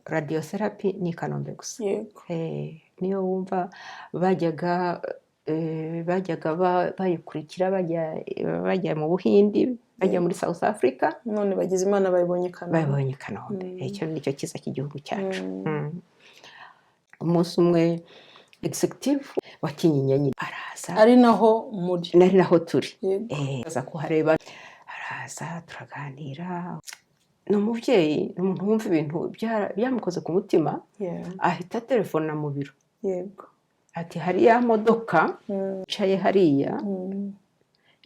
Radiotherapy ni i Kanombe gusa. Niyo wumva bajyaga bayikurikira bajya mu Buhindi, bajya muri South Africa. None bagize Imana bayibonye i Kanombe. Babonye i Kanombe. Icyo ni cyo cyiza cy'igihugu cyacu. Umunsi umwe executive wa Kinyinya nyine araza. Ari naho muri? Nari naho turi. Aza kuhareba, araza turaganira. Ni umubyeyi, ni umuntu wumva ibintu byamukoze ku mutima. Ahita telefona mu biro ati: "Hari ya modoka yicaye hariya,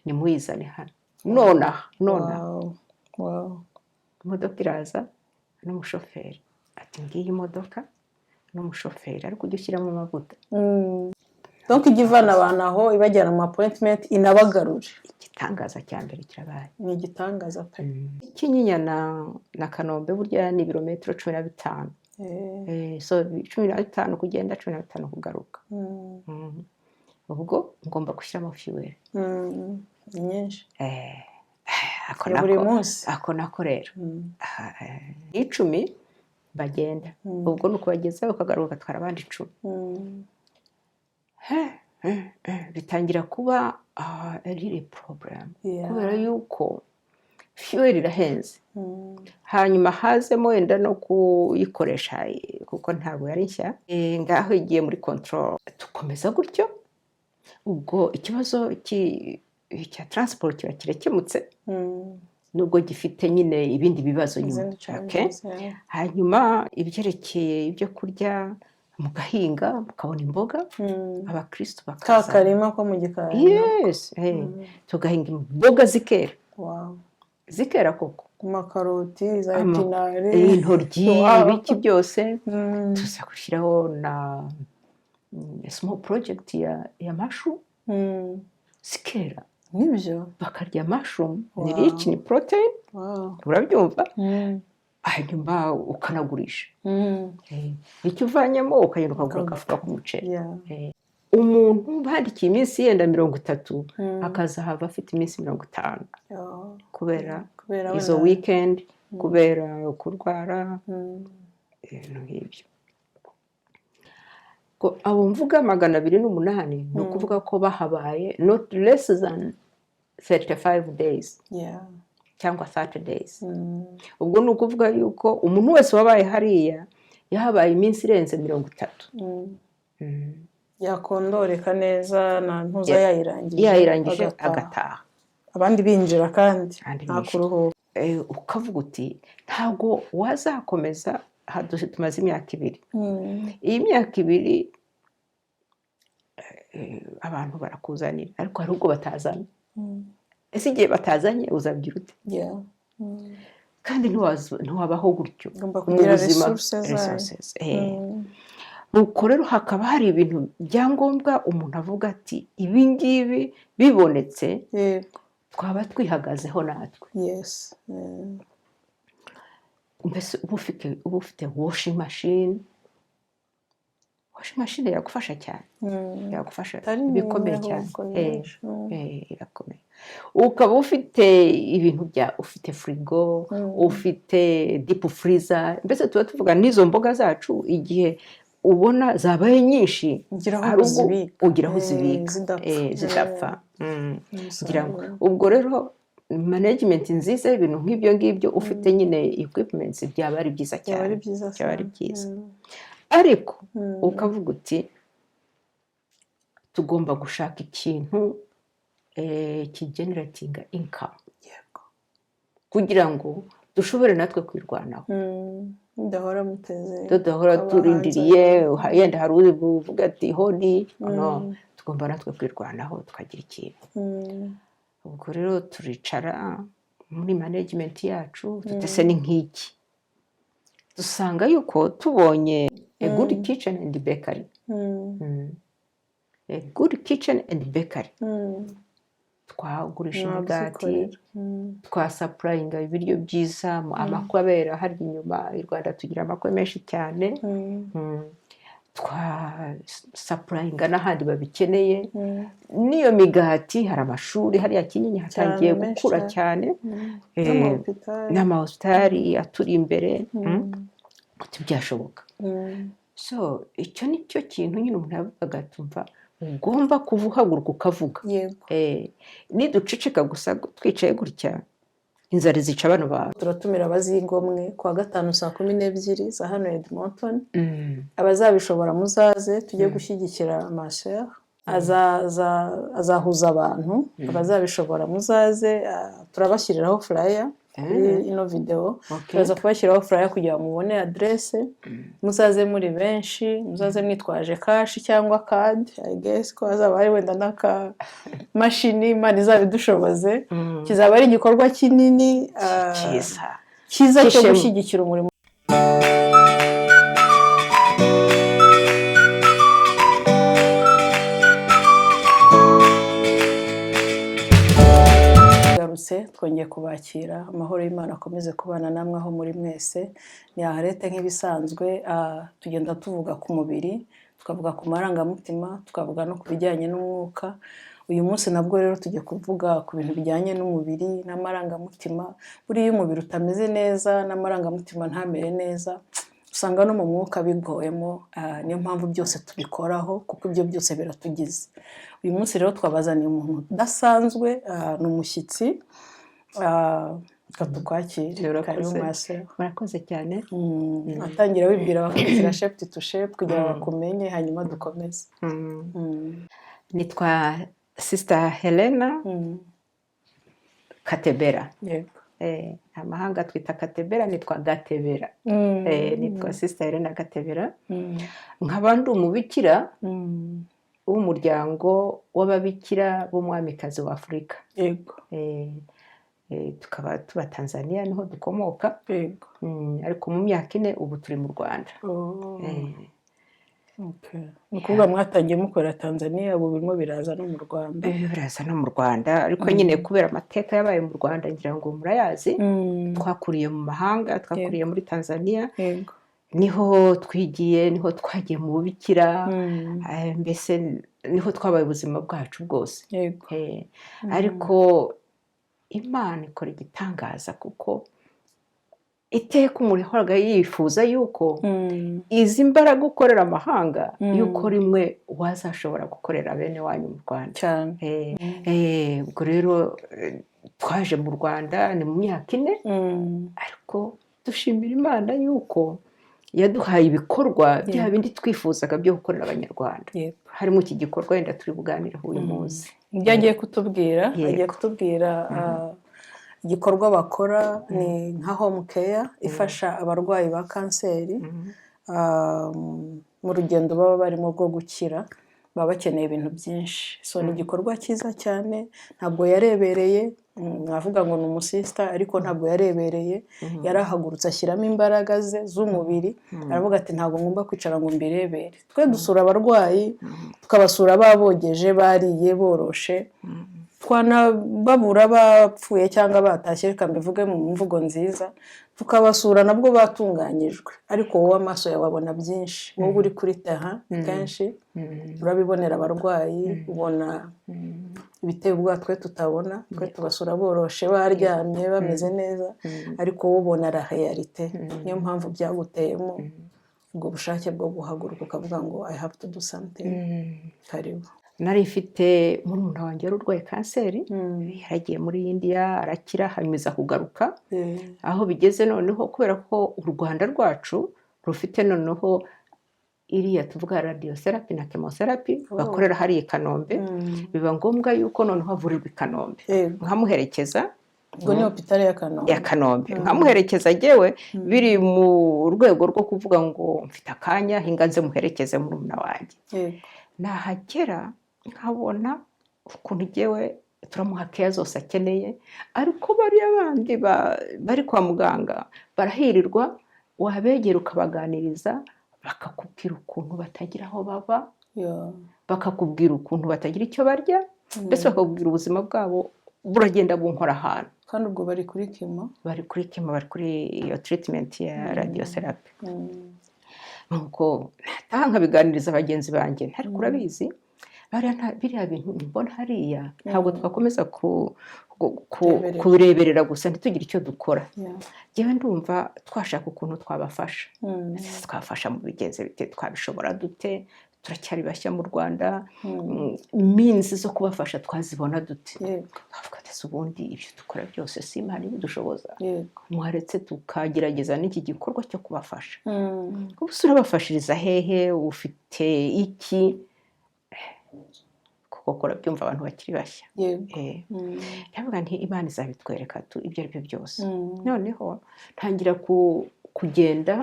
nimuyizane hano nonaha, nonaha." Imodoka iraza n'umushoferi, ati: "Ngiyi imodoka n'umushoferi, ariko ujye ushyiramo amavuta." Donc ijya ivana abantu aho, ibajyana mu appointment, inabagarure. Igitangaza cya mbere kirabaye. Ni igitangaza pe. Kinyinya na Kanombe burya ni ibirometero 15. So 15 kugenda, 15 kugaruka. Ubwo ngomba gushyiramo fuel. Ni nyinshi. Ako Ya buri nako munsi. Ako nako rero. Aha, 10 bagenda. Ubwo ni ukubageza, ukagaruka ugatwara abandi 10. Bitangira kuba really problem kubera yuko fuel irahenze. Hanyuma hazemo wenda no kuyikoresha, kuko ntabwo yari nshya. Ngaho igiye muri control, dukomeza gutyo. Ubwo ikibazo cya transport kiba kirakemutse, nubwo gifite nyine ibindi bibazo nyuma. Izindi challenges, yeah. Hanyuma ibyerekeye ibyo kurya, mugahinga mukabona imboga, abakristo Ka bakaza. karima ko mu gikari? Yes, tugahinga imboga zikera. Zikera koko. Amakaroti, za épinards. Intoryi, ibiki byose. Tuza gushyiraho na small project ya mushroom, zikera. Nibyo. Bakarya mushroom, ni rich ni protein. Urabyumva? Hanyuma ukanagurisha. Icyo uvanyemo ukagenda ukagura agafuka k'umuceri. Umuntu bandikiye iminsi yenda 30, akazahava afite iminsi 50 kubera kubera izo wenda weekend, kubera kurwara, ibintu nk'ibyo. Ko abo mvuga 208, ni ukuvuga ko bahabaye not less than 35 days cyangwa 30 days. Ubwo ni ukuvuga yuko umuntu wese wabaye hariya yahabaye iminsi irenze 30. Yakondoreka neza na ntuza yayirangije. Yayirangije. Agataha. Agataha. Abandi binjira kandi Kandi nta binjira. kuruhuka. Ukavuga uti ntabwo wazakomeza aha, tumaze imyaka 2. Iyi myaka 2, abantu barakuzanira, ariko hari ubwo batazana. Ese igihe batazanye uzabwira ute? Kandi ntiwabaho gutyo Ugomba mu kugira buzima. resources zayo. Resources. Nuko rero hakaba hari ibintu byangombwa umuntu avuga ati ibi ngibi bibonetse, twaba twihagazeho natwe. Mbese uba ufite washing machine. Washing machine yagufasha cyane. Yagufasha Atari bikomeye nini cyane. ahubwo ni nyinshi. Irakomeye. Ukaba ufite ibintu bya, ufite firigo, ufite deep freezer. Mbese tuba tuvuga n'izo mboga zacu, igihe ubona zabaye nyinshi, Ugira aho hari ubwo uzibika. ugira aho uzibika. Zidapfa. Zidapfa. Ngira ngo Umusaruro. ubwo rero management nziza y'ibintu nk'ibyo ngibyo, ufite nyine equipments, byaba ari byiza Byaba cyane. ari byiza Byaba ari sana. byiza. Ariko ukavuga uti tugomba gushaka ikintu kigeneratinga income kugira ngo dushobore natwe kwirwanaho. Mudahora muteze Tudahora abahanzi. turindiriye, yenda hari uri buvuga ati honi no. Tugomba natwe kwirwanaho, tukagira ikintu. Ubwo rero turicara muri management yacu, tutese ni nk'iki, dusanga yuko tubonye a good kitchen and bakery. A good kitchen and bakery, twagurisha imigati, Mwabyikorera. Twasupplyinga ibiryo byiza mu amakwe abera harya inyuma. I Rwanda tugira amakwe menshi cyane. Twasupplyinga n'ahandi babikeneye. N'iyo migati, hari amashuri hariya Kinyinya hatangiye Cyane, menshi gukura cyane. cyane. N'amahopitali. N'amahosipitali aturi imbere. Uti byashoboka. So icyo ni cyo kintu nyine umuntu yavugaga, tumva ugomba kuva uhaguruka ukavuga. Niduceceka gusa twicaye gutya, inzara zica bano bantu. Turatumira abazigomwe kuwa gatanu saa 12 za hano Edmonton. Abazabishobora muzaze tujye gushyigikira ma sœur, azahuza abantu. Abazabishobora muzaze, turabashyiriraho flyer kuri ino videwo. Turaza kubashyiraho flyer kugira ngo mubone aderese. Muzaze muri benshi, muzaze mwitwaje cash cyangwa card. I guess ko hazaba hari wenda n'akamashini, Imana izabidushoboze. Kizaba ari igikorwa kinini, cyiza. Cyiza cyo cy'ishema. gushyigikira umurimo. Garutse twongeye kubakira. Amahoro y'Imana akomeze kubana namwe aho muri mwese. Ni aharete nk'ibisanzwe, tugenda tuvuga ku mubiri, tukavuga ku marangamutima, tukavuga no ku bijyanye n'umwuka. Uyu munsi nabwo rero tugiye kuvuga ku bintu bijyanye n'umubiri n'amarangamutima. Buriya iyo umubiri utameze neza n'amarangamutima ntamere neza, usanga no mu mwuka bigoyemo. Niyo mpamvu byose tubikoraho, kuko ibyo byose biratugize. Uyu munsi rero twabazaniye umuntu udasanzwe, ni umushyitsi. Reka tukwakire. Urakoze. Karibu, ma sœur. Murakoze cyane. Atangira wibwira abakurikira Shape to Shape kugira ngo bakumenye, hanyuma dukomeze. Nitwa Sister Helena Katebera. Amahanga twita Katebera, nitwa Gatebera. Nitwa Sister Helena Gatebera, nkaba ndi umubikira w'umuryango w'ababikira b'umwamikazi wa Afurika. Tukaba tuba Tanzania, niho dukomoka. Ariko mu myaka 4 ubu turi mu Rwanda. Okay. Ni ukuvuga mwatangiye mukorera Tanzania, ubu birimo biraza no mu Rwanda. Ibi biraza no mu Rwanda, ariko nyine kubera amateka yabaye mu Rwanda, ngira ngo murayazi, twakuriye mu mahanga, twakuriye muri Tanzania. Niho twigiye, niho twagiye mu bubikira, mbese niho twabaye ubuzima bwacu bwose. Ariko Imana ikora igitangaza, kuko iteka umuntu yahoraga yifuza yuko izi mbaraga ukorera amahanga, yuko rimwe wazashobora gukorera bene wanyu mu Rwanda. Ubwo rero twaje mu Rwanda ni mu myaka 4, ariko dushimira Imana yuko yaduhaye ibikorwa bya bindi twifuzaga byo gukorera Abanyarwanda, harimo iki gikorwa wenda turi buganireho uyu munsi. Ibyo agiye kutubwira, agiye kutubwira igikorwa bakora ni nka home care ifasha abarwayi ba kanseri mu rugendo baba barimo rwo gukira, baba bakeneye ibintu byinshi. So ni igikorwa cyiza cyane. Ntabwo yarebereye, mwavuga ngo ni umusista, ariko ntabwo yarebereye. Yarahagurutse ashyiramo imbaraga ze z'umubiri, aravuga ati: "Ntabwo ngomba kwicara ngo mbirebere." Twe dusura abarwayi, tukabasura babogeje, bariye, boroshe, twanababura bapfuye cyangwa batashye, reka mbivuge mu mvugo nziza, tukabasura nabwo batunganyijwe. Ariko wowe amaso yawe abona byinshi, wowe uri kuri terrain kenshi urabibonera abarwayi, ubona ibiteye ubwoba twe tutabona. Twe tubasura boroshe, baryamye, bameze neza, ariko wowe ubona la réalité. Niyo mpamvu byaguteyemo ubwo bushake bwo guhaguruka ukavuga ngo "I have to do something." Karibu. Nari mfite murumuna wanjye wari urwaye kanseri, yaragiye muri Indiya arakira, hanyuma iza kugaruka. Aho bigeze noneho, kubera ko u Rwanda rwacu rufite noneho iriya tuvuga radiotherapy na chemotherapy bakorera hariya i Kanombe, biba ngombwa yuko noneho avurirwa i Kanombe, nkamuherekeza. Ubwo ni hôpital ya Kanombe. Ya Kanombe, nkamuherekeza jyewe, biri mu rwego rwo kuvuga ngo mfite akanya, hinga nze muherekeze murumuna wanjye. Nahagera nkabona ukuntu jyewe turamuha keya zose akeneye, ariko bariya bandi bari kwa muganga barahirirwa, wabegera ukabaganiriza bakakubwira ukuntu batagira aho baba, bakakubwira ukuntu batagira icyo barya, mbese bakakubwira ubuzima bwabo buragenda bunkora ahantu. Kandi ubwo bari kuri chemo. Bari kuri chemo, bari kuri iyo treatment ya radiotherapy. Nuko nataha nkabiganiriza bagenzi banjye, ariko urabizi Bariya biriya bintu mbona hariya, ntabwo twakomeza Kureberera. kubireberera gusa ntitugire icyo dukora. Njyewe ndumva twashaka ukuntu twabafasha. Ese twabafasha mu bigenze bite? Twabishobora dute? Turacyari bashya mu Rwanda. Means zo kubafasha twazibona dute? Twavuga ati: "Ese ubundi ibyo dukora byose si Imana ibidushoboza? Mwaretse tukagerageza n'iki gikorwa cyo kubafasha." Ubu se urabafashiriza hehe? Ufite iki? Kuko urabyumva, abantu bakiri bashya. Ndavuga nti: "Imana izabitwereka tu ibyo ari byo byose." Noneho ntangira kugenda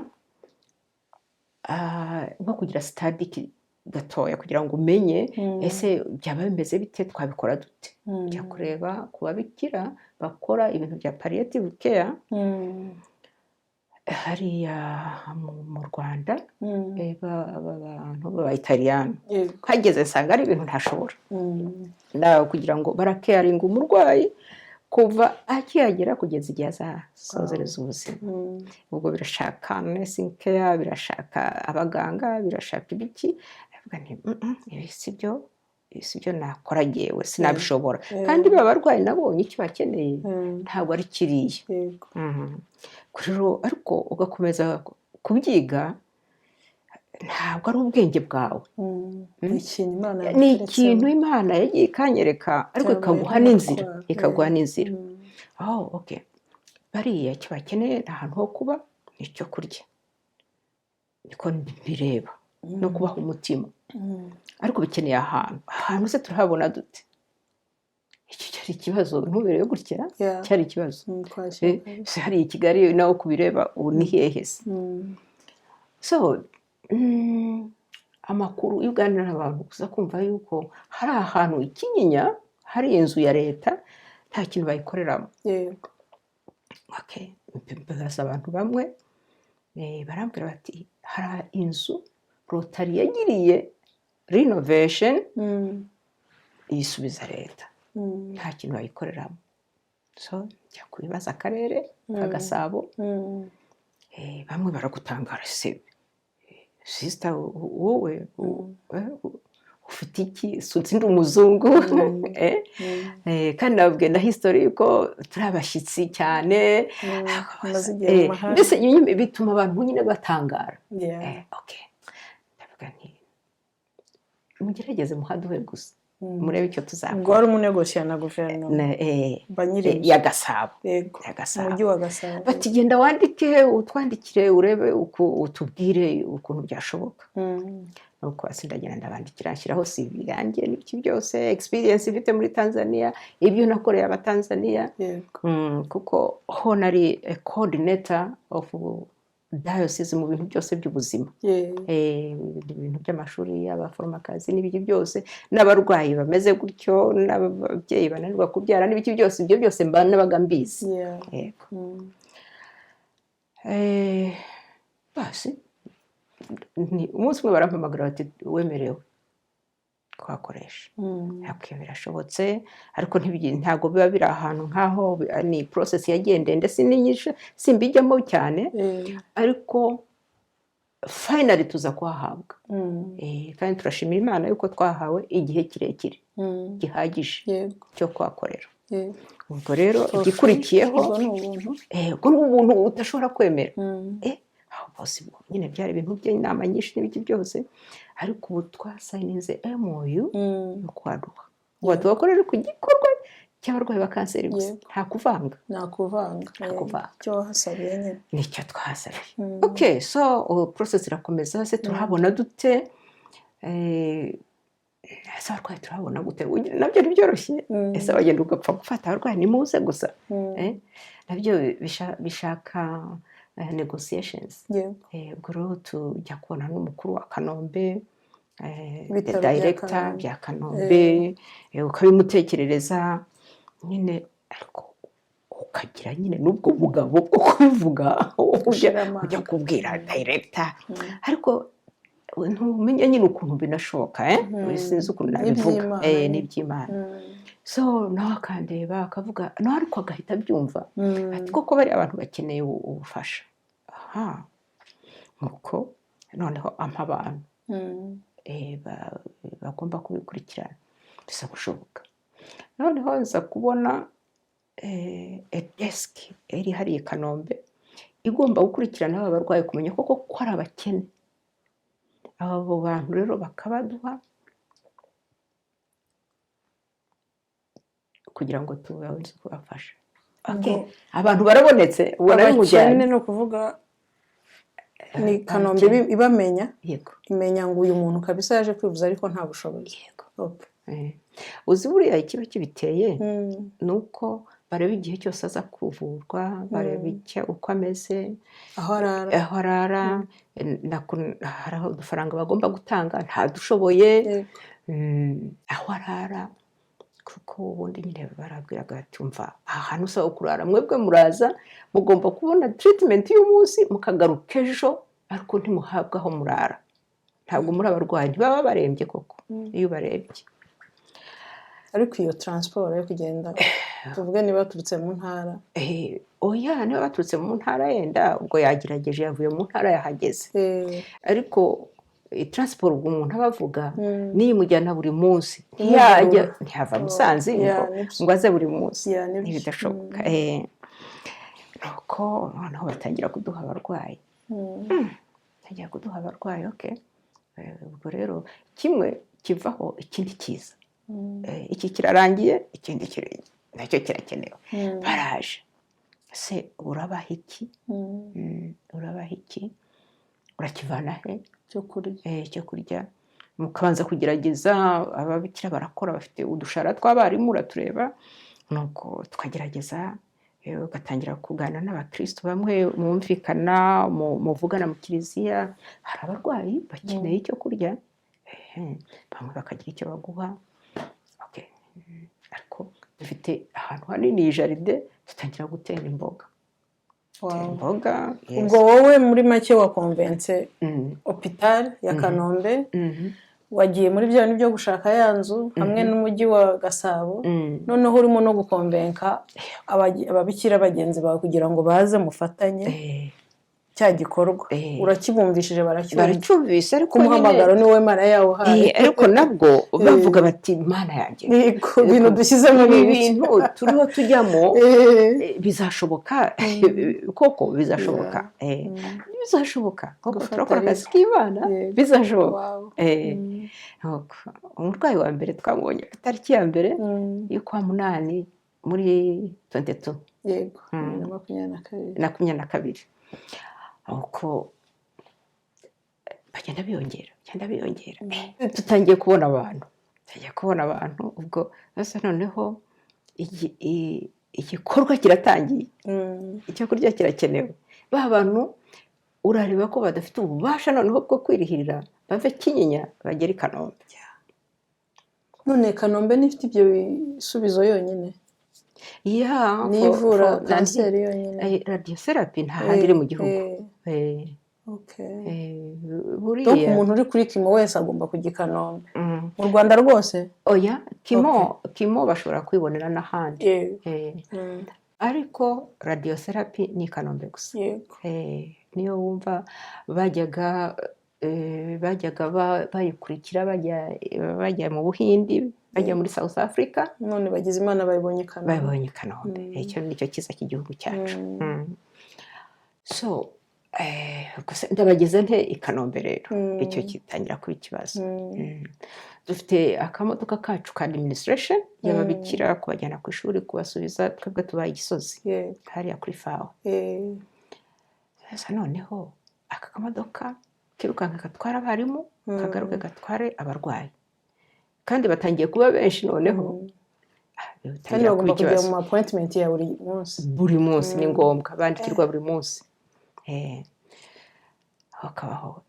nko kugira study gatoya kugira ngo umenye ese byaba bimeze bite, twabikora dute. Njya kureba ku babikira bakora ibintu bya palliative care hariya mu Rwanda, bantu b'Abayitaliyani. Hageze nsanga ari ibintu ntashobora. Kugira ngo baracaringa umurwayi kuva akihagera kugeza igihe azasozereza ubuzima. Ubwo birashaka nursing care, birashaka abaganga, birashaka ibiki. Ndavuga nti: Ibi si byo, ibi si byo nakora jyewe, sinabishobora." Kandi ba barwayi nabonye icyo bakeneye ntabwo ari kiriya. Rero ariko ugakomeza kubyiga, ntabwo ari ubwenge bwawe. Ni ikintu Imana Ni yaguteretsemo. ikintu Imana yagiye ikanyereka, ariko Cyabaye ikaguha n'inzira, nk'umutwaro. ikaguha n'inzira. Oh, okay, bariya icyo bakeneye ni ahantu ho kuba n'icyo kurya, niko mbireba, no kubaha umutima. Ariko bikeneye ahantu. Ahantu se turahabona dute? Icyo cyari ikibazo. Ntubereye gutya, cyari ikibazo. Twakira kabisa. Se hariya i Kigali nawe kubireba ubu ni hehe se? So amakuru, iyo uganira n'abantu uza kumva yuko hari ahantu i Kinyinya hari inzu ya leta nta kintu bayikoreramo. Okay. Mbaza abantu bamwe, barambwira bati: "Hari inzu Rotary yagiriye renovation, iyisubiza leta, nta kintu bayikoreramo." So njya kubibaza akarere ka Gasabo. Bamwe baragutangara: "Se sister, wowe ufite iki? Sinzi, ndi umuzungu." Kandi nababwiye na history yuko turi abashyitsi cyane. Umaze igihe mu mahanga. Mbese nyine bituma abantu nyine batangara. Okay, ndavuga nti: "Mugerageze muhaduhe gusa, murebe icyo Ubwo tuzakora." wari umunegosiya na guverinoma, ba nyiri inzu. Ya Gasabo. Ya Gasabo. Umujyi wa Gasabo. Bati: "Genda wandike, utwandikire, urebe uko utubwire ukuntu byashoboka." Nuko hasi ndagenda ndabandikira, nshyiraho CV yanjye n'ibiki byose, experience mfite muri Tanzania, ibyo nakoreye Abatanzania. Kuko ho nari a coordinator of diocese mu bintu byose by'ubuzima. Ibintu by'amashuri y'abaforomokazi n'ibiki byose, n'abarwayi bameze gutyo, n'ababyeyi bananirwa kubyara n'ibiki byose, ibyo byose mba nabaga mbizi. Yego. Basi ni umunsi umwe barampamagara bati: "Wemerewe twakoresha." Okay, birashobotse, ariko ntabwo biba biri ahantu nk'aho ni process yagiye ndende, sininyishe simbijyamo cyane. Ariko finally tuza kuhahabwa. Kandi turashimira Imana yuko twahawe igihe kirekire gihagije cyo kuhakorera. Ubwo rero For free, igikurikiyeho, ubwo ni ubuntu. Ubwo ni ubuntu udashobora kwemera. Aho bose nyine byari ibintu by'inama nyinshi n'ibiki byose, ariko ubu twasigninze MOU yo kwaduha ngo tubakorere ku gikorwa cy'abarwayi ba kanseri gusa. Nta kuvanga. Nta kuvanga. Nta kuvanga. Icyo wahasabiye nyine. Nicyo twahasabiye. Okay, so process irakomeza. Se turahabona dute? Ese abarwayi turahabona gute? Nabyo ntibyoroshye. Ese wagenda ugapfa gufata abarwayi, nimuze gusa? Nabyo bishaka negotiations. Ubwo rero tujya kubona n'umukuru wa Kanombe, Ibitaro bya director Kanombe. bya Kanombe, ukabimutekerereza nyine, ariko ukagira nyine n'ubwo bugabo bwo kubivuga, ujya Gushira amanga. ujya kubwira director, ariko ntumenya nyine ukuntu binashoboka, eh? Sinzi ukuntu nabivuga. N'iby'Imana nyine. N'iby'Imana. So nawe akandeba akavuga nawe, ariko agahita abyumva, ati: "Koko bariya abantu bakeneye ubufasha." Aha, nuko noneho ampa abantu. Bagomba kubikurikirana, biza gushoboka. Noneho nza kubona desk iri hariya i Kanombe igomba gukurikirana aba barwayi, kumenya koko ko ari abakene. Abo bantu rero bakabaduha kugira ngo tubashe kubafasha. Okay. Ubwo Abantu barabonetse, ubwo nari abakene mujyanye. Ni ukuvuga ni Kanombe Abakene. ibamenya, Yego. imenya ngo uyu muntu kabisa yaje kwivuza ariko nta bushobozi. Yego. Okay. Uzi buriya ikiba kibiteye ni uko bareba igihe cyose aza kuvurwa, bareba uko ameze, aho arara, aho arara, hari aho udufaranga bagomba gutanga ntadushoboye, aho arara, kuko ubundi nyine barabwiraga bati: "Umva, aha hantu usaba kurara, mwebwe muraza mugomba kubona treatment y'umunsi, mukagaruka ejo, ariko ntimuhabwa aho murara, ntabwo muri abarwayi." Ntibaba barembye koko iyo ubarebye. Ariko iyo transport yo kugenda, tuvuge niba baturutse mu ntara? Oya, niba baturutse mu ntara, yenda ubwo yagerageje, yavuye mu ntara yahageze, ariko transport ubwo umuntu aba avuga niyimujyana buri munsi, ntiyajya, ntiyava Musanze ngo Nibyo. ngo aze buri munsi. Nibyo. Ntibidashoboka. Nuko noneho batangira kuduha abarwayi, batangira kuduha abarwayi. Okay. Ubwo rero kimwe kivaho ikindi kiza. Iki kirarangiye, ikindi nacyo kirakenewe. Baraje se, urabaha iki? Urabaha iki? Urakivana he? Cyo kurya. Cyo kurya mukabanza kugerageza. Ababikira barakora, bafite udushara tw'abarimu, uratureba, nuko tukagerageza, ugatangira kuganira n'abakristo bamwe mwumvikana, muvugana mu kiliziya: hari abarwayi bakeneye icyo kurya. Bamwe bakagira icyo baguha. Okay. Ariko dufite ahantu hanini, iyi jardin, dutangira gutera imboga. Gutera imboga, yes. Ubwo wowe muri make waconvince hôpital ya Kanombe, wagiye muri bya bintu byo gushaka ya nzu hamwe n'umujyi wa Gasabo, noneho urimo no guconvainca ababikira bagenzi bawe kugira ngo baze mufatanye cya gikorwa. Urakibumvishije, baracyumva. Baracyumvise, ariko Ku muhamagaro nyine ni wowe Mana yawuhaye. Ariko nabwo bavuga bati: "Mana yanjye, Yego, ibintu dushyizemo ni ibi ibiki?" bintu turiho tujyamo, bizashoboka koko? Bizashoboka? Bizashoboka koko? Gufata Turakora akazi risk. k'Imana, bizashoboka?" Nuko umurwayi wa mbere twamubonye ku itariki ya 1 y'ukwa munani muri 22. Yego, 2022. 22. Uko bagenda biyongera, bagenda biyongera, tutangiye kubona abantu, tutangiye kubona abantu. Ubwo basa noneho igikorwa kiratangiye, icyo kurya kirakenewe. Ba bantu urareba ko badafite ububasha noneho bwo kwirihirira, bave Kinyinya bagere i Kanombe. None Kanombe ntifite ibyo bisubizo yonyine? Yeah, Niyo ivura kanseri yonyine? Radiotherapy nta handi iri mu gihugu. Donc Buriya umuntu uri kuri chemo wese agomba kujya i Kanombe mu Rwanda rwose? Oya, chemo bashobora kwibonera n'ahandi. Ariko radiotherapy ni i Kanombe gusa. Niyo wumva bajyaga bayikurikira bajya mu Buhindi, bajya muri South Africa. None bagize Imana bayibonye i Kanombe. Babonye i Kanombe. Icyo ni cyo cyiza cy'igihugu cyacu. So gusa ndabageze nte i Kanombe rero? Icyo kitangira kuba ikibazo. Dufite akamodoka kacu ka administration y'ababikira, kubajyana ku ishuri, kubasubiza. Twebwe tubaye Gisozi, hariya kuri FAWE. Sasa noneho aka kamodoka kirukanka gatwara abarimu, kagaruke gatware abarwayi, kandi batangiye kuba benshi noneho. Kandi Bitangira kuba bagomba kujya ikibazo. mu appointment ya buri munsi. Buri munsi ni ngombwa, bandikirwa buri munsi. Hakabaho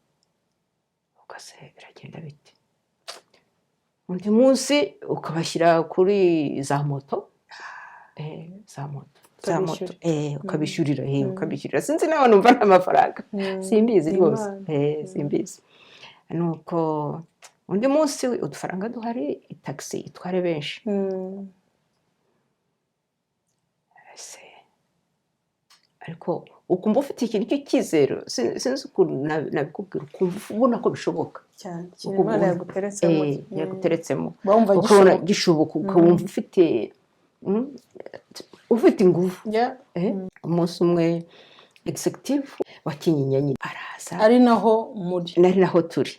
ubwo se biragenda bite? Undi munsi ukabashyira kuri za moto, za moto, za moto. Ukabishyura. Ukabishyurira, ukabishyurira. Sinzi nawe, numva nta mafaranga, simbizi Ni rwose. Imana. Simbizi. Nuko undi munsi udufaranga duhari, itagisi itware benshi. Ese ariko Ukumva ufite ikintu cy'icyizero. Sinzi ukuntu nabikubwira, ukumva ubona ko bishoboka. Cyane, ikintu Ukumva Imana yaguteretsemo. Yaguteretsemo. Wumva ukabona gishoboka. Gishoboka, ukabumva ufite ingufu. Umunsi umwe executive wa Kinyinya nyine araza. Ari naho muri? Nari naho turi.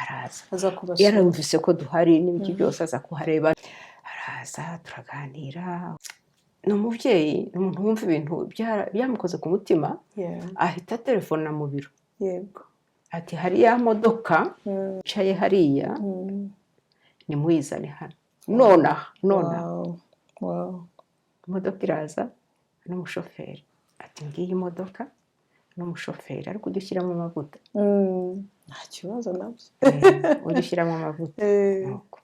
Araza. Aza kubasura. Yarumvise ko duhari n'ibiki byose, aza kuhareba, araza turaganira. Ni umubyeyi, ni umuntu wumva ibintu byamukoze ku mutima. Ahita telefona mu biro ati: "Hari ya modoka yicaye hariya, nimuyizane hano nonaha, nonaha." Imodoka iraza n'umushoferi, ati: "Ngiyi imodoka n'umushoferi, ariko ujye ushyiramo amavuta." Nta kibazo nabyo. Ujye ushyiramo amavuta. Nuko.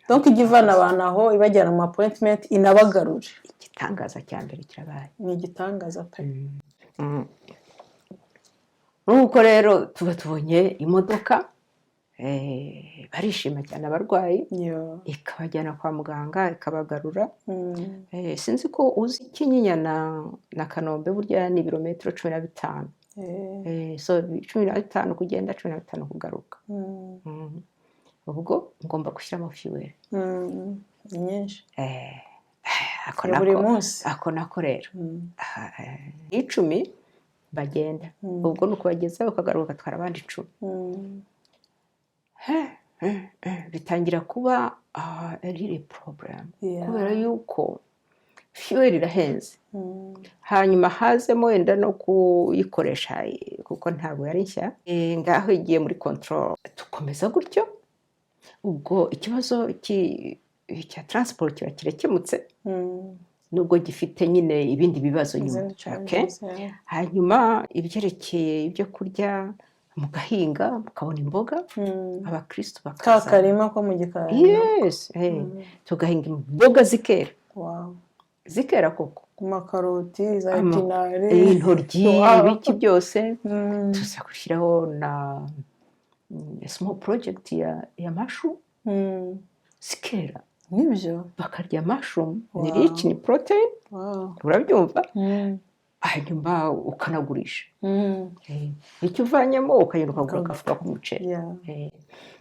Donc ijya ivana abantu aho, ibajyana mu appointment, inabagarure. Igitangaza cya mbere kirabaye. Ni igitangaza pe. Nuko rero tuba tubonye imodoka, barishima cyane abarwayi, ikabajyana kwa muganga, ikabagarura. Sinzi ko uzi Kinyinya na Kanombe, burya ni ibirometero 15. So 15 kugenda, 15 kugaruka. Ubwo ngomba gushyiramo fuel. Ni nyinshi. Ako Ya buri nako munsi. Ako nako rero. Aha, 10 bagenda. Ubwo ni ukubageza, ukagaruka ugatwara abandi 10. Bitangira kuba really problem kubera yuko fuel irahenze. Hanyuma hazemo wenda no kuyikoresha, kuko ntabwo yari nshya. Ngaho igiye muri control, tukomeza gutyo. Ubwo ikibazo cya transport kiba kirakemutse, nubwo gifite nyine ibindi bibazo nyuma. Izindi challenges, yeah. Hanyuma ibyerekeye ibyo kurya, mugahinga mukabona imboga, abakristo ka bakaza. Karima ko mu gikari. Yes, tugahinga imboga zikera. Zikera koko. Amakaroti, za épinards. Intoryi, ibiki byose. Tuza gushyiraho na small project ya mushroom, zikera. Nibyo. Bakarya mushroom, ni rich ni protein. Urabyumva? Hanyuma ukanagurisha. Icyo uvanyemo ukagenda ukagura agafuka k'umuceri.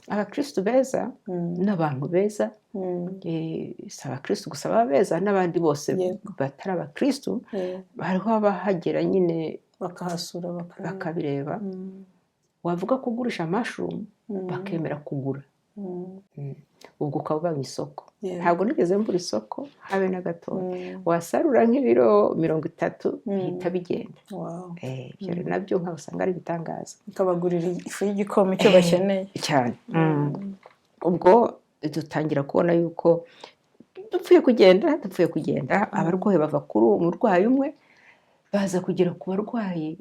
Abakristu beza n'abantu beza, si abakristu gusa baba beza, n'abandi bose batari abakristu, hariho abahagera nyine bakahasura, bakareba. Bakabireba. Wavuga ko ugurisha mushroom, bakemera kugura. Ubwo ukaba ubonye isoko. Ntabwo nigeze mbura isoko habe na gatoya. Wasarura nk'ibiro 30, bihita bigenda. Ibyo rero nabyo nkaho usanga ari ibitangaza. Ukabagurira ifu y'igikoma, icyo bakeneye. Cyane. Ubwo dutangira kubona yuko dupfuye kugenda, abarwayi bava kuri uwo murwayi umwe baza kugera ku barwayi,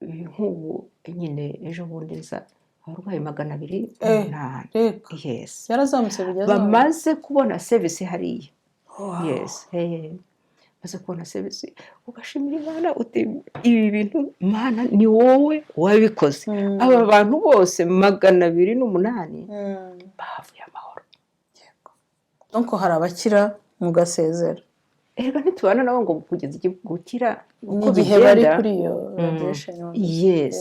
nk'ubu nyine ejo bundi nza abarwayi magana abiri n'umunani. Reka. Yes. Yarazamutse bigeze aho. Bamaze kubona serivisi hariya. Yes, maze kubona serivisi, ugashimira Imana uti: "Ibi bintu, Mana, ni wowe wabikoze." Aba bantu bose 208 bahavuye amahoro. Donc hari abakira mugasezera. Erega ntitubana nabo ngo kugeza igihe gukira uko n'igihe bari bigenda. Kuri iyo radiation. Yes.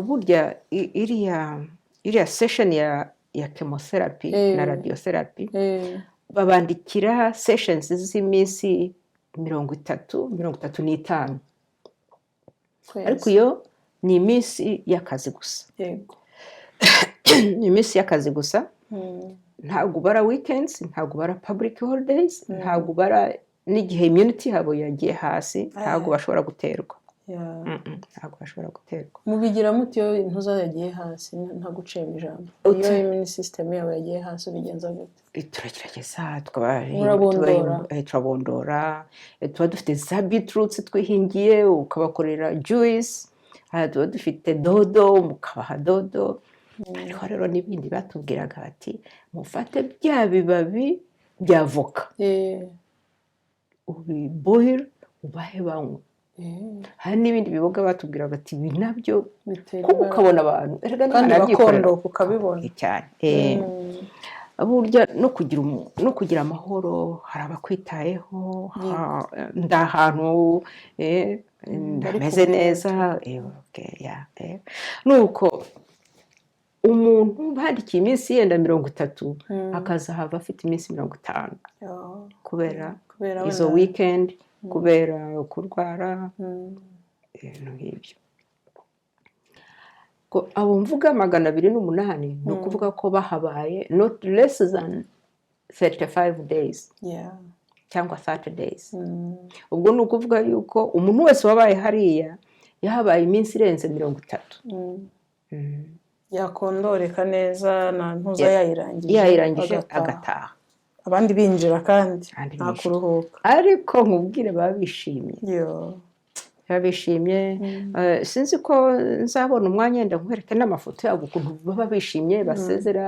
Burya iriya session ya chemotherapy na radiotherapy, babandikira sessions z'iminsi 30, 35. Kwezi. Ariko iyo ni iminsi y'akazi gusa. Ni iminsi y'akazi gusa. Ntabwo ubara weekends, ntabwo ubara public holidays, ntabwo ubara n'igihe immunity yabo yagiye hasi, ntabwo bashobora guterwa. Ntabwo bashobora guterwa. Mubigira mute iyo intuza yagiye hasi, ntaguciye ijambo? Iyo immune system yabo yagiye hasi, ubigenza gute? Turagerageza Murabondora. Turabondora. Tuba dufite za beetroots twihingiye, ukabakorera juice. Tuba dufite dodo, mukabaha dodo. Hariho rero n'ibindi batubwiraga bati: "Mufate bya bibabi bya voka, ubiboil, ubahe banywe." Hari n'ibindi biboga batubwiraga ati: "Ibi nabyo." Bitera Kuko imbaraga. ukabona abantu erega Kandi n'Imana yarabyikorera. bakondoka ukabibona. Cyane. Burya no kugira amahoro, hari abakwitayeho, ndi ahantu Bari hameze kumwe. neza. Okay, yeah. Nuko umuntu bandikiye iminsi yenda 30, akazahava afite iminsi 50 kubera kubera izo wenda weekend, kubera kurwara, ibintu nk'ibyo. Ko abo mvuga 208, ni ukuvuga ko bahabaye not less than 35 days cyangwa 30 days. Ubwo ni ukuvuga yuko umuntu wese wabaye hariya yahabaye iminsi irenze 30. Yakondoreka neza na ntuza yayirangije, yayirangije, agataha. Agataha. Abandi binjira kandi Abandi nta binjira. kuruhuka. Ariko nkubwire, baba bishimye. Yo. Baba bishimye. Sinzi ko nzabona umwanya wenda nkwereke n'amafoto yabo, ukuntu baba bishimye, basezera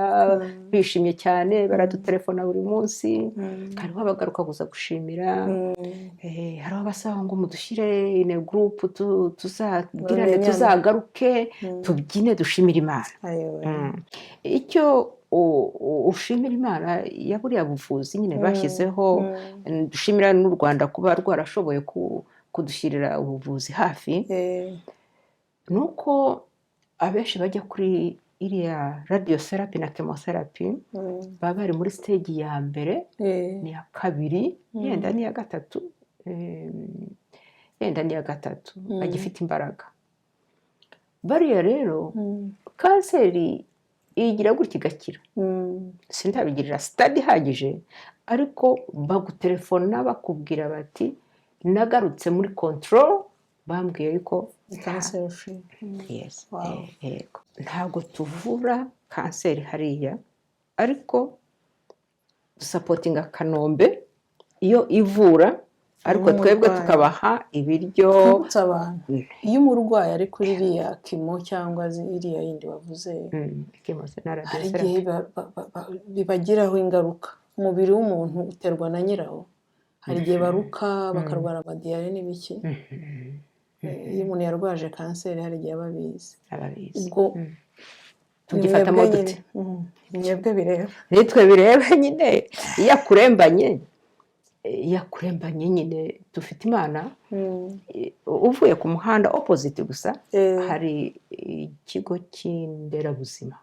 bishimye cyane, baradutelefona buri munsi. Hariho abagaruka kuza gushimira. Hariho abasaba ngo mudushyire in a group, tuzagirane, Bamenyane. tuzagaruke, tubyine, dushimire Imana. Ayowe. Icyo ushimira Imana ya buriya buvuzi nyine bashyizeho, dushimira n'u Rwanda kuba rwarashoboye kudushyirira ubuvuzi hafi, ni uko abenshi bajya kuri iriya radiotherapy na chemotherapy baba bari muri stage ya mbere n'iya kabiri, yenda n'iya gatatu, yenda n'iya gatatu, bagifite imbaraga. Bariya rero, kanseri igira gutya igakira. Sindabigirira study ihagije, ariko bagutelefona bakubwira bati: "Nagarutse muri control, bambwiye yuko Cancer free. Yes. Wow. Yego, ntabwo tuvura kanseri hariya, ariko dusupportinga Kanombe iyo ivura, ariko Harimo twebwe umurwayi. tukabaha ibiryo. Twibutse abantu, iyo umurwayi ari kuri iriya chemo cyangwa iriya yindi wavuze, Chemo na hari radiotherapy. igihe bibagiraho ingaruka. Umubiri w'umuntu uterwa na nyirawo. Hari igihe baruka, bakarwara amadiyare n'ibiki. Iyo umuntu yarwaje kanseri, hari igihe aba abizi. Ababizi. Ubwo Tugifatamo mwebwe dute? nyine, mwebwe bireba. Nitwe bireba nyine. Iyo akurembanye nyine, dufite Imana. Uvuye ku muhanda opposite gusa, hari ikigo cy'inderabuzima,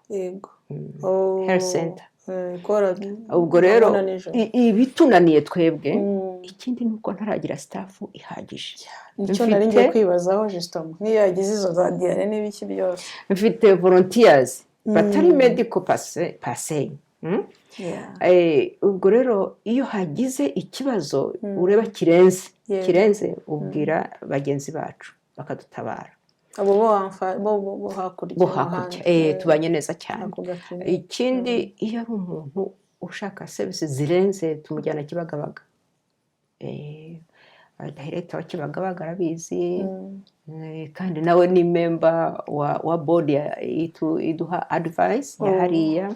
Oh, health center. Kora Ubwo rero ndabona nijoro. ibitunaniye twebwe, ikindi ni uko ntaragira staff ihagije. Nicyo nari ngiye kwibazaho justement, nk'iyo yagize izo za diyare n'ibiki byose. Mfite volunteers batari medical per se. Ubwo rero iyo hagize ikibazo ureba kirenze, kirenze, ubwira bagenzi bacu bakadutabara. Abo bo bo hakurya Bo hakurya. y'umuhanda. Tubanye neza cyane. Ako gapine. Ikindi, iyo ari umuntu ushaka serivisi zirenze, tumujyana Kibagabaga. Director wa Kibagabaga arabizi. Kandi nawe ni member wa board iduha advice ya hariya.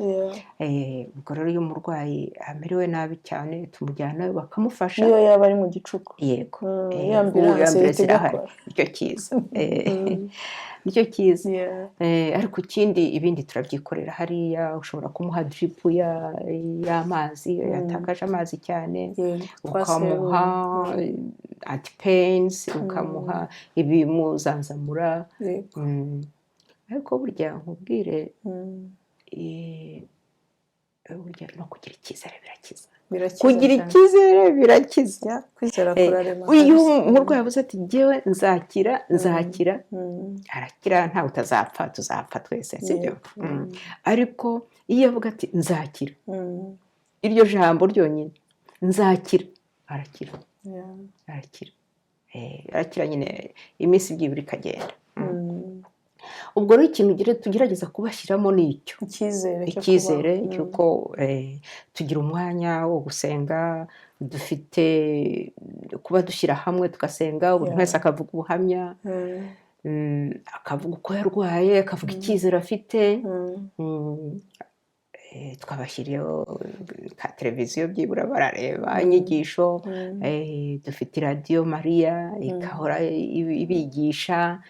Ubwo rero iyo umurwayi amerewe nabi cyane, tumujyanayo bakamufasha. Niyo yaba ari mu gicuku. Yego. Iyo Ubu ambulance ambulance ihita irahari. igakora. Nicyo cyiza. Nicyo cyiza. Ariko ikindi, ibindi turabyikorera hariya. Ushobora kumuha drip y'amazi iyo yatakaje amazi cyane, ukamuha antipains, ukamuha ibimuzanzamura. Ariko burya nkubwire, burya no kugira icyizere birakiza. Birakiza Kugira cyane. icyizere birakiza. Yeah, kwizera kurarema Iyo kabisa. umurwayi avuze ati: "Jyewe nzakira, nzakira," arakira. Ntawe utazapfa, tuzapfa twese, sibyo? Yego. Ariko iyo avuga ati: "Nzakira," iryo jambo ryonyine, "Nzakira," arakira. Arakira. Arakira nyine, iminsi byibura ikagenda. Ubwo rero ikintu tugerageza kubashyiramo ni icyo. Icyizere cyo Icyizere kubaho. cy'uko tugira umwanya wo gusenga, dufite kuba dushyira hamwe tugasenga, buri wese akavuga ubuhamya, akavuga uko yarwaye, akavuga icyizere afite. Twabashyiriyeho ka televiziyo, byibura barareba inyigisho. Dufite radiyo Mariya ikahora ibigisha.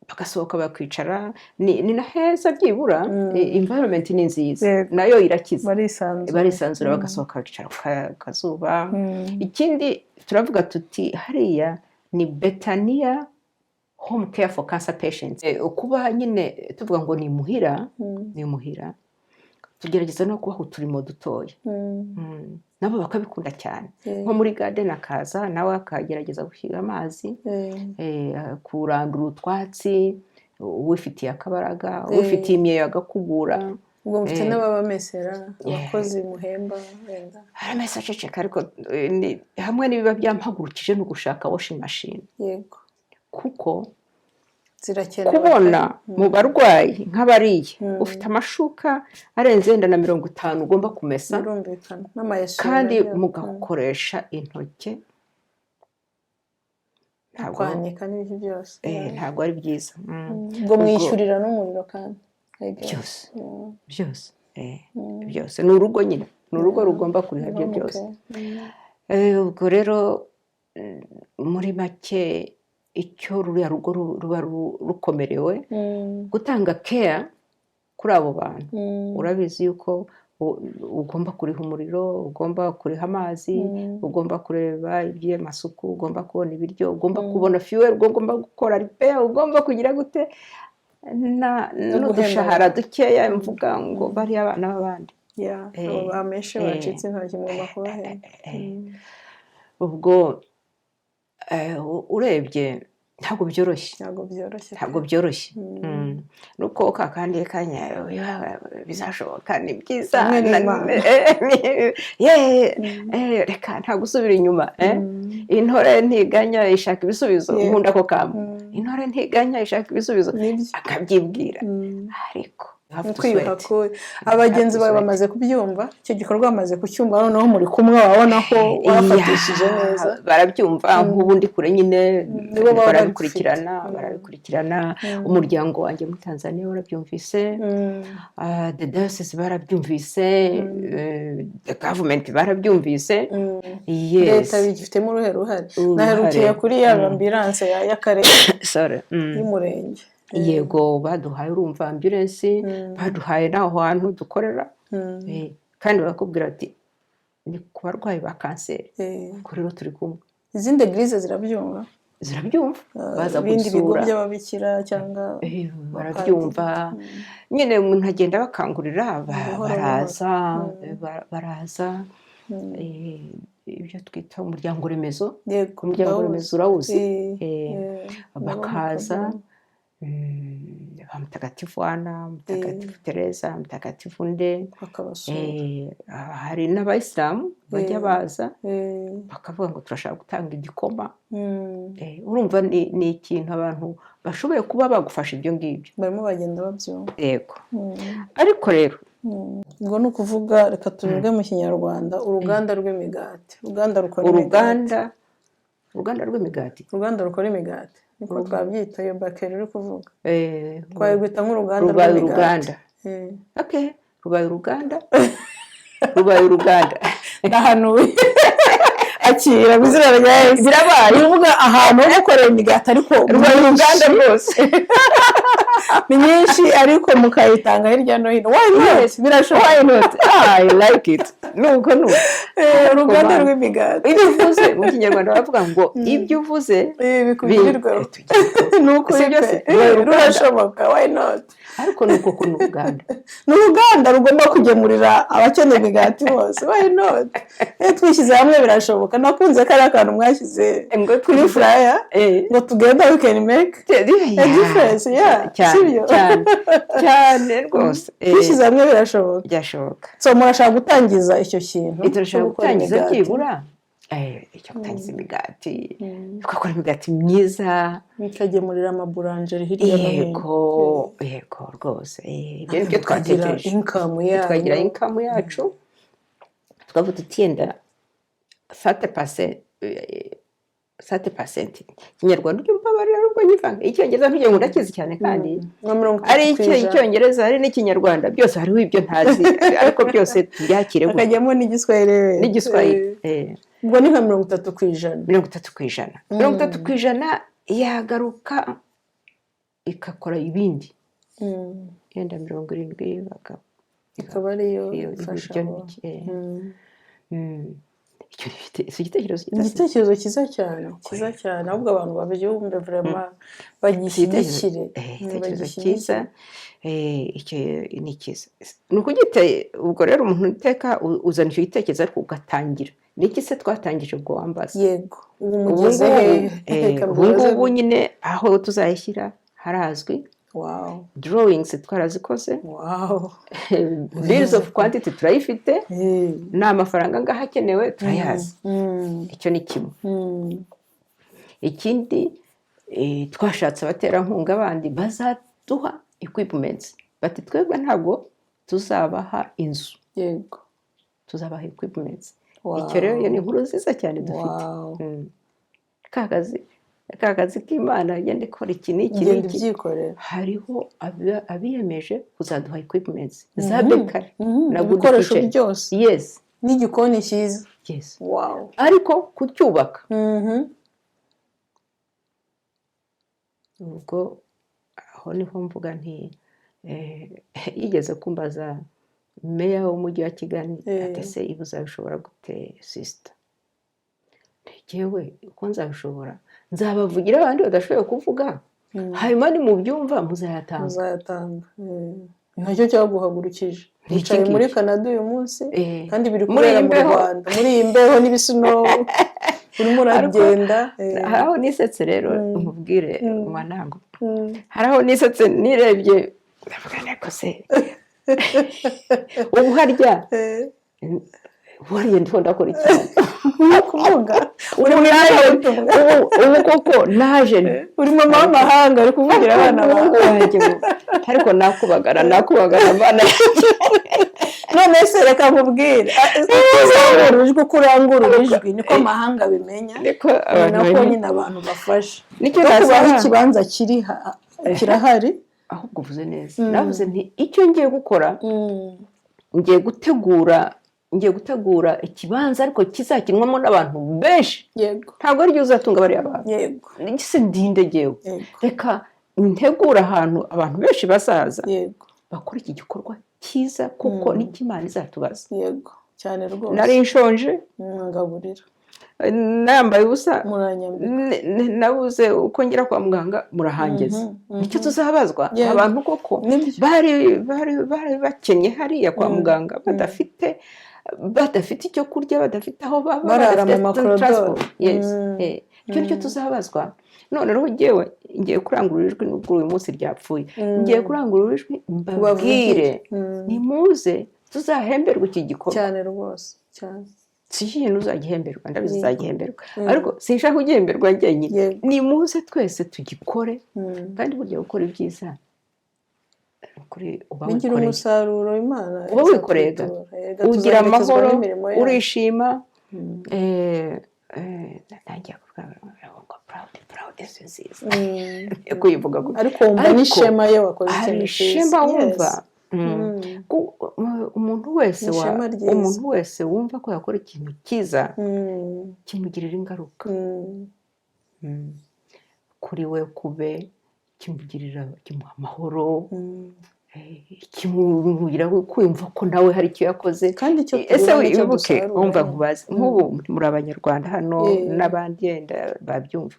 Bagasohoka bakicara, ni na heza byibura. Environment ni nziza. Nayo irakiza. Barisanzura. Barisanzura, bagasohoka bakicara ku kazuba. Ikindi turavuga tuti hariya ni Betania Home Care for Cancer Patients. Kuba nyine tuvuga ngo ni muhira, ni muhira, tugerageza no kubaha uturimo dutoya. Nabo bakabikunda cyane. Nko muri garden, akaza nawe akagerageza gushyira amazi, kurandura utwatsi, uwifitiye akabaraga, uwifitiye imyeyo agakubura. Ubwo mufite n'ababamesera, abakozi muhemba wenda? Haramesa, aceceka, ariko hamwe n'ibiba byampagurukije ni ugushaka washing machine, kuko zirakenewe. Kubona mu barwayi nk'abariya ufite amashuka arenze wenda na 50 ugomba kumesa, Birumvikana, n'amayesime. kandi mugakoresha intoki, ntabwo Kwanika n'ibiki byose. Ntabwo ari byiza. Ubwo mwishyurira n'umuriro kandi, I guess. Byose. Byose. Byose ni urugo nyine, ni urugo rugomba kuriha ibyo byose. Ubwo rero muri make icyo ruriya rugo ruba rukomerewe gutanga care kuri abo bantu, urabizi yuko ugomba kuriha umuriro, ugomba kuriha amazi, ugomba kureba iby'amasuku, ugomba kubona ibiryo, ugomba kubona fuel, ugomba gukora repair, ugomba kugira gute, n'udushahara dukeya mvuga ngo bariya abana b'abandi. Abo bameshe bacitse intoki mugomba kubahemba. Ubwo urebye ntabwo byoroshye. Ntabwo byoroshye. Ntabwo byoroshye. Nuko ka kandi kanya bizashoboka, ni byiza. Hamwe n'Imana. Reka nta gusubira inyuma. Intore ntiganya, ishaka ibisubizo. Nkunda ako kantu, intore ntiganya, ishaka ibisubizo. Nibyo. Akabyibwira, ariko you have to Kwiyuha sweat. Kuya abagenzi bawe bamaze kubyumva, icyo gikorwa bamaze kucyumva, noneho muri kumwe wabona ko wafatishije neza. Barabyumva, nk'ubu ndi kure nyine. Nibo baba Barabikurikirana. Babifite. Barabikurikirana. Umuryango wanjye muri Tanzania warabyumvise. The diocese barabyumvise, the government barabyumvise. Yes. Leta bigifitemo uruhe ruhare? Uruhare. Naherukiye kuri ya ambulance y'akarere, Sorry. y'umurenge. Yego, baduhaye, urumva, ambulance, baduhaye n'aho hantu dukorera. Kandi barakubwira ati ni ku barwayi ba kanseri. Ubwo rero turi kumwe. Izindi églises zirabyumva? Zirabyumva, baza Ibindi bigo kudusura. by'ababikira cyangwa Barabyumva nyine, umuntu agenda bakangurira Buhoro. Baraza, baraza. Ibyo twita umuryango remezo. Umuryango Ndawuzi. remezo urawuzi? Nabo Bakaza. mukabyumva. Ba Mutagatifu Ana, Mutagatifu Teresa, Mutagatifu nde. Bakabasura. Hari n'abayisilamu bajya baza bakavuga ngo turashaka gutanga igikoma. Urumva ni ikintu abantu bashoboye kuba bagufasha ibyo ngibyo. Barimo bagenda babyumva. Yego. Ariko rero Ubwo ni ukuvuga, reka tuvuge mu Kinyarwanda, uruganda rw'imigati, uruganda rukora imigati. Uruganda rw'imigati. Uruganda rukora imigati, niko twabyita. Iyo bakery uri kuvuga twayirwita nk'uruganda Rubaye rw'imigati. uruganda. Okay, rubaye uruganda, rubaye uruganda. Ndahanuye, akira mu izina rya Yesu. Birabaye. Ni ukuvuga ahantu ho gukorera imigati, ariko Rubaye uruganda myinshi. rwose. Ni myinshi, ariko mukayitanga hirya no hino. Why not? Yes. Birashoboka. Why not? I like it. Nuko nuko Uruganda Mana. rw'imigati. Ibyo uvuze, mu Kinyarwanda baravuga ngo ibyo uvuze Bikugirirweho. Ni ukuri Si byo pe. se? Rubaye uruganda. Rurashoboka, why not? Ariko ni uko ni uruganda. Ni uruganda rugomba kugemurira abakeneye imigati bose. Why not? Iyo twishyize hamwe birashoboka. Nakunze kariya kantu mwashyize Ngo kuri flyer, ngo together we can make a difference, yeah. Cyane. Sibyo? Cyane cyane rwose. Twishyize hamwe birashoboka. Byashoboka. So murashaka gutangiza icyo kintu Turashaka cyo gukora gutangiza imigati. byibura icyo gutangiza imigati, tugakora imigati myiza. Mukagemurira amaboulangeries hirya no hino. Yego rwose. Ibyo ni byo Mukagira twatekereje. income yanyu. Tukagira income yacu, tukavuga tuti yenda 30%, 30%. Ikinyarwanda ujya umbabarira nubwo nyivanga Icyongereza, ntugira ngo ndakizi cyane kandi. Nka 30 Ari ku ijana. Icyongereza, ari n'Ikinyarwanda, byose hariho ibyo ntazi, ariko byose tubyakire gutya. Hakajyamo n'Igiswahili wenda. N'Igiswahili. Ubwo ni nka 30%. 30%, 30% yagaruka. Igakora ibindi, yenda 70 ikaba ariyo iyo ifasha ibiryo abo. n'ibiki. Icyo si igitekerezo cyiza se? Igitekerezo cyiza cyane, cyiza cyane. Ahubwo abantu babyumve vraiment, bagishyigikire. Igitekerezo bagishyigikire. cyiza. Icyo ni cyiza, ni ukugite. Ubwo rero umuntu iteka uzana icyo gitekerezo, ariko ugatangira. Ni iki se twatangije ubwo wambaza? Yego, ubu Ubu mugeze ngubu hehe? Reka ubu mbibaze. ngubu nyine aho tuzayishyira harazwi. Drawings twarazikoze. Bills of quantity turayifite. Ni amafaranga angahe akenewe turayazi. Icyo ni kimwe. Ikindi, twashatse abaterankunga bandi bazaduha equipments, bati twebwe ntabwo tuzabaha inzu, tuzabaha equipments. Icyo rero, iyo ni inkuru nziza cyane dufite. Ka kazi k'Imana, igenda ikora iki n'iki Ugenda n'iki. ubyikorera. Hariho abiyemeje kuzaduha equipments za bakery na good Ibikoresho kitchen. byose. Yes. N'igikoni cyiza. Yes. Ariko kucyubaka, ubwo aho niho mvuga nti yigeze kumbaza meya w'umujyi wa Kigali ati: "Ese ibi uzabishobora gute, sister?" Njyewe uko nzabishobora, nzabavugira abandi badashoboye kuvuga, hanyuma nimubyumva muzayatanga. Muzayatanga. Nacyo cyaguhagurukije. Ni iki Wicaye muri ngiki. Canada uyu munsi, kandi biri Muri kubera iyi mu mbeho. Rwanda, muri iyi mbeho n'ibisnow, urimo uragenda. Hari aho nisetse rero, umubwire mwanangu. Hari aho nisetse, nirebye ndavuga nteko se ubu harya ubu ndiho ndakora iki? Ni ukuvuga uri Ubu mu naje ivugabutumwa. Ubu koko naje Uri mama w'amahanga, uri kuvugira abana umuhungu bawe. wanjye ariko nakubagara, nakubagara abana. None se reka nkubwire, uzamura ijwi, uko urangurura ijwi niko amahanga abimenya, Niko ni abantu nako babimenya. nyine abantu bafasha. Nicyo No kubaho nasaba. ikibanza kiri kirahari. Ahubwo uvuze neza. Navuze nti icyo ngiye gukora, ngiye gutegura ikibanza, ariko kizakinwamo n'abantu benshi. Ntabwo ari uzatunga bariya bantu. Se ndinde ngewe? Reka ntegure ahantu abantu benshi bazaza bakora iki gikorwa cyiza, kuko nicyo Imana izatubaza. Yego, cyane rwose. Nari nshonje, Mwangaburira. nambaye ubusa, Muranyambika. nabuze uko ngera kwa muganga, murahangeza. Nicyo tuzabazwa. Abantu koko Nibyo. bari bakennye hariya kwa muganga, badafite icyo kurya, badafite aho baba, Barara mu badafite makorodoro. transport. Yes. Icyo nicyo tuzabazwa. None rero njyewe ngiye kurangurura ijwi, nubwo uyu munsi ryapfuye, ngiye kurangurura ijwi mbabwire: Ubabwire. Nimuze tuzahemberwe iki gikorwa. Cyane rwose, cyane. Si ikintu uzagihemberwa, ndabizi uzagihemberwa, ariko sinshaka kugihemberwa njyenyine. Nimuze twese tugikore. Kandi burya gukora ibyiza ni ukuri uba Bigira wikoreye. umusaruro, Imana Uba wikoreye ga. izakubitura. Erega Ugira tuzaherekezwa amahoro, n'imirimo yacu. urishima. Ntangiye kuvuga ngo proud, proud si nziza yo kuyivuga gutya. Ariko wumva Ariko n'ishema iyo wakoze hari ikintu cyiza. ishema wumva. Umuntu wese Ni ishema ryiza. Umuntu wese wumva ko yakora ikintu cyiza, kimugirira ingaruka kuri we, kube kimugirira, kimuha amahoro, kimugira kumva ko nawe hari icyo yakoze. Kandi icyo Ese tubona nicyo wibuke, dusarura. Wumva nkubaze, nk'ubu muri Abanyarwanda hano n'abandi yenda babyumva,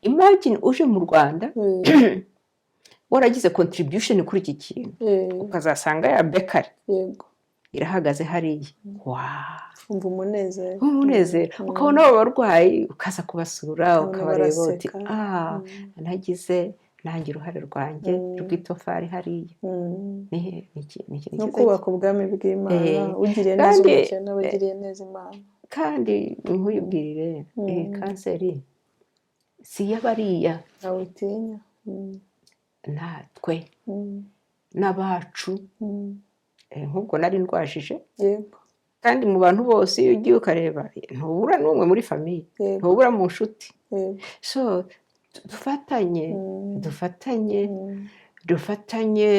imagine uje mu Rwanda waragize contribution kuri iki kintu, ukazasanga ya bakery irahagaze hariya, wow! Umva umunezero. Umunezero, ukabona abo barwayi, ukaza kubasura, Ukabona ukabareba uti: baraseka. "Ah, nagize nanjye uruhare rwanjye rw'itofari hariya." Ni ikintu No cyiza. kubaka ubwami bw'Imana. Ugiriye neza umukene aba agiriye neza Imana. Kandi nkuyibwirire, iyi kanseri si iy'abariya. Ntawe utinya. Natwe n'abacu. Nk'ubwo nari ndwajije, kandi mu bantu bose iyo ugiye ukareba ntubura n'umwe muri famille, ntubura mu nshuti. So dufatanye, dufatanye, dufatanye,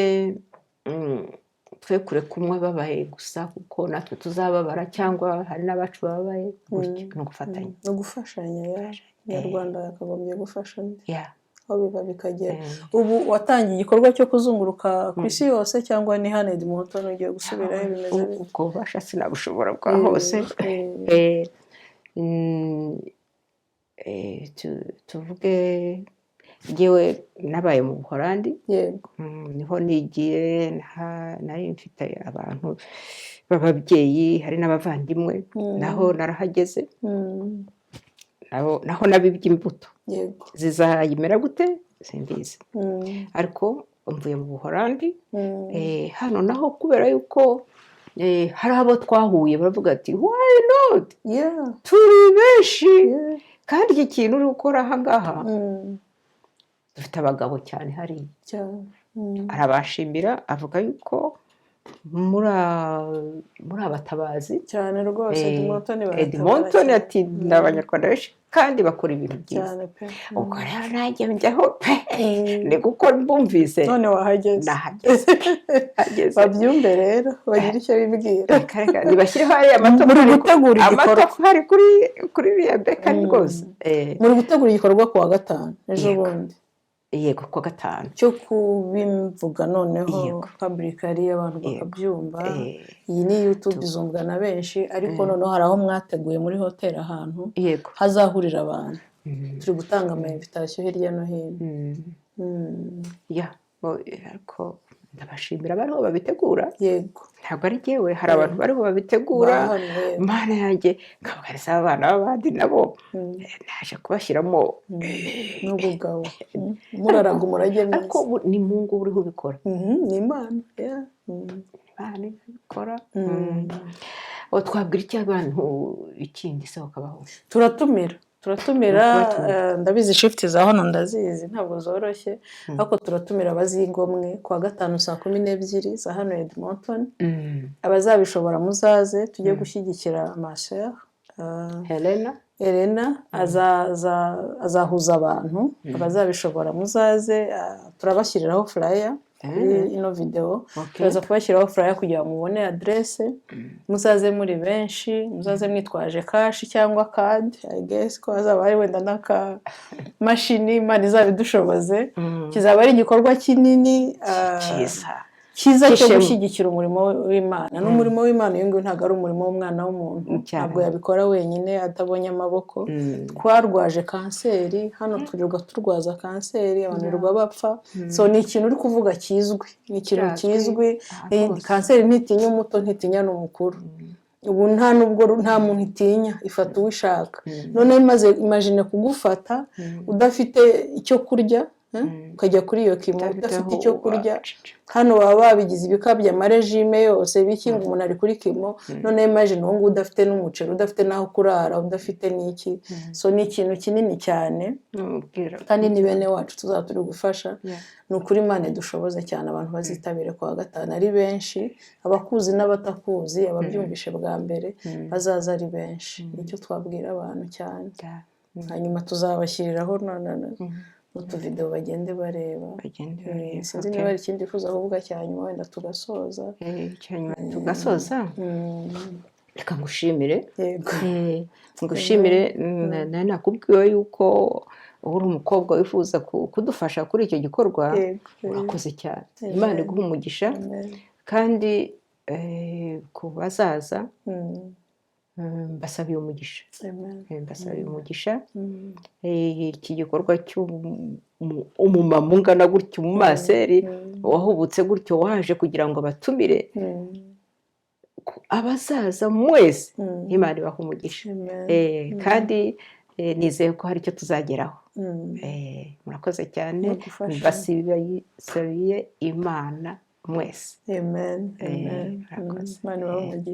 twe kure kumwe ababaye gusa, kuko natwe tuzababara cyangwa hari n'abacu bababaye gutyo. Ni ugufatanya. No gufashanya, ya Nyarwanda yakagombye gufasha undi. Aho biva bikagera. Ubu watangiye igikorwa cyo kuzunguruka ku isi yose, cyangwa ni hano Edmonton ugiye gusubirayo? Bimeze bite? Ubwo bubasha sinabushobora bwa hose. Tuvuge njyewe nabaye mu Buholandi. Niho nigiye, nari mfite abantu b'ababyeyi, hari n'abavandimwe. Naho narahageze. Naho nabibye imbuto. Zizayimera gute simbizi. Ariko mvuye mu Buholandi. Hano naho kubera yuko hari abo twahuye baravuga ati: "Why not?" Turi benshi. Kandi iki kintu uri gukora aha ngaha, dufite abagabo cyane hariya. Cyane. Arabashimira, avuga yuko muri abatabazi. Cyane rwose. Edmonton baratabara Edmonton cyane. Ati ni Abanyarwanda benshi kandi bakora ibintu byiza. Cyane pe. Ubwo rero nanjye njyaho pe, ni kuko mbumvise. None wahageze. Nahageze, hageze. Babyumve rero, bagire icyo bibwira. Reka reka, nibashyireho ariya Muri matafari. gutegura igikorwa. Amatafari kuri iriya bakery rwose. Muri gutegura igikorwa ku wa gatanu ejo Yego. bundi. Yego, ku wa gatanu. Cyo kubivuga noneho publicly, abantu bakabyumva. Iyi ni YouTube, izumvwa na benshi, ariko noneho hari aho mwateguye muri hoteli, ahantu hazahurira abantu. Turi gutanga ama invitation hirya no hino. Ya, ariko ndabashimira abariho babitegura. Ntabwo ari jyewe, hari abantu bariho babitegura. Ba hano, yego. Mana yanjye, nkabagarisa abana b'abandi nabo. Naje kubashyiramo. N'ubugabo. Muraraga umurage mwiza. Ariko ubu ni Mungu uriho ubikora. Ni Imana, yeah. Imana ibikora. Aho twabwira icyo abantu ikindi se bakabaho? Turatumira, turatumira. Turatumira. Ndabizi shift za hano, ndazizi, ntabwo zoroshye, ariko turatumira abazigomwe ku wa gatanu saa 12 za hano Edmonton. Abazabishobora muzaze tujye gushyigikira ma sœur Helena. Elena azahuza abantu. Abazabishobora muzaze, turabashyiriraho flyer kuri ino videwo. Turaza kubashyiraho flyer kugira ngo mubone aderese. Muzaze muri benshi, muzaze mwitwaje cash cyangwa card. I guess ko hazaba hari wenda n'akamashini, Imana izabidushoboze. Kizaba ari igikorwa kinini, cyiza. Cyiza cyo Cy'ishema. gushyigikira umurimo w'Imana. N'umurimo w'Imana uyu nguyu ntabwo ari umurimo w'umwana w'umuntu. Ntabwo yabikora wenyine atabonye amaboko. Twarwaje kanseri hano, twirirwa turwaza kanseri, abantu birirwa bapfa. So ni ikintu uri kuvuga kizwi, ni ikintu Kirazwi. kizwi. Ahantu hose. Kanseri ntitinya umuto, ntitinya n'umukuru. Ubu nta nubwo nta muntu itinya, ifata uwo ishaka. Noneho imaze, imagine kugufata udafite icyo kurya, eh? Ukajya kuri iyo chemo Udafite udafite aho icyo kurya. waceceka. Hano baba babigize ibikabyo, amarégime yose, biki, ngo umuntu ari kuri chemo. Noneho imagine uwo nguwo udafite n'umuceri, udafite n'aho kurara, udafite n'iki. So ni ikintu kinini cyane. Numubwira. Kandi ni bene wacu tuzaba turi gufasha. Ni ukuri, Imana idushoboze cyane, abantu bazitabire ku wa gatanu ari benshi, abakuzi n'abatakuzi, ababyumvishe bwa mbere bazaza ari benshi. Nicyo twabwira abantu cyane. Hanyuma tuzabashyiriraho n'utuvidewo bagende bareba. Bagende bareba. Sinzi Okay. niba hari ikindi wifuza kuvuga cya nyuma, wenda tugasoza. Icyanyuma tugasoza. Reka ngushimire. Yego. Ngushimire. Nari nakubwiwe yuko uri umukobwa wifuza kudufasha kuri icyo gikorwa. Urakoze cyane. Amen. Imana iguhe umugisha. Amen. Kandi ku bazaza, mbasabiye umugisha. Amen. Mbasabiye umugisha. Iki gikorwa cy'umumama ungana gutyo, umumaseri wahubutse gutyo, waje kugira ngo abatumire, abazaza mwese, Imana ibaha umugisha. Amen. Kandi nizeye ko hari icyo tuzageraho. Murakoze cyane. Bagufashe. Mbasibiye Imana mwese. Amen. Amen. Murakoze. Imana ibahe umugisha.